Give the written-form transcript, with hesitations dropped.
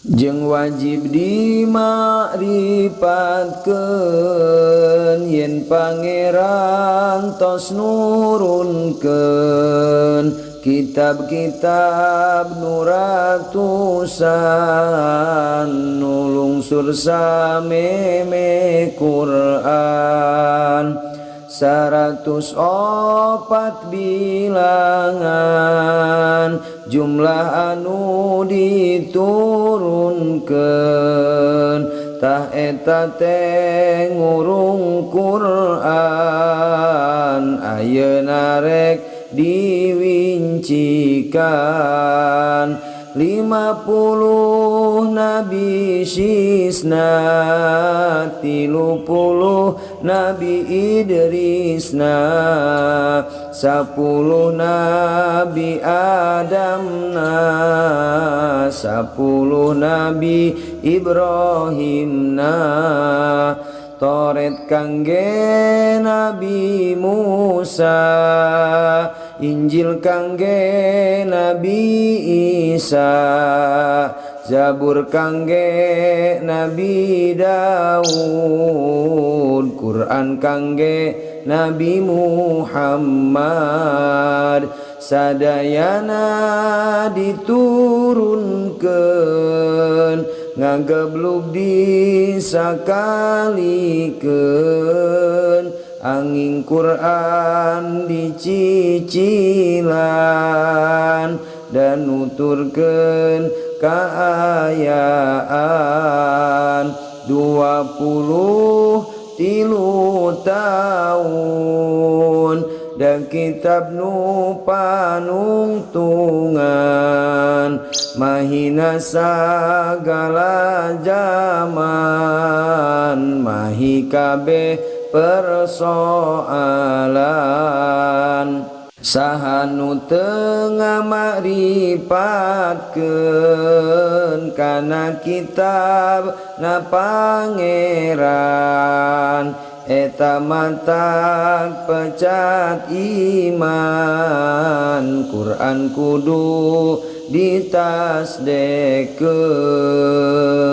Jeung wajib dimakripatkeun yen Pangeran tos nurunkeun kitab-kitab nu ratusan, nu lungsur sameme Quran. 104 bilangan jumlah anu diturunkeun, tah eta teh ngurung Quran ayeuna rek diwincikan. 50 nabi Syisna, 30 nabi Idrisna, 10 nabi Adamna, 10 nabi Ibrahimna, Toret kangge Nabi Musa, Injil kangge Nabi Isa, Zabur kangge Nabi Daud, Quran kangge Nabi Muhammad. Sadayana diturunkeun, ngageblug disakalikeun, anging Quran dicicilan dan nuturkeun kaayaan 23 tahun dan kitab nu panungtungan mahina sagala zaman, mahi kabeh persoalan. Saha nu teu ngamakripatkeun kana kitab na Pangeran, eta matak pecat iman. Quran kudu ditasdekeun.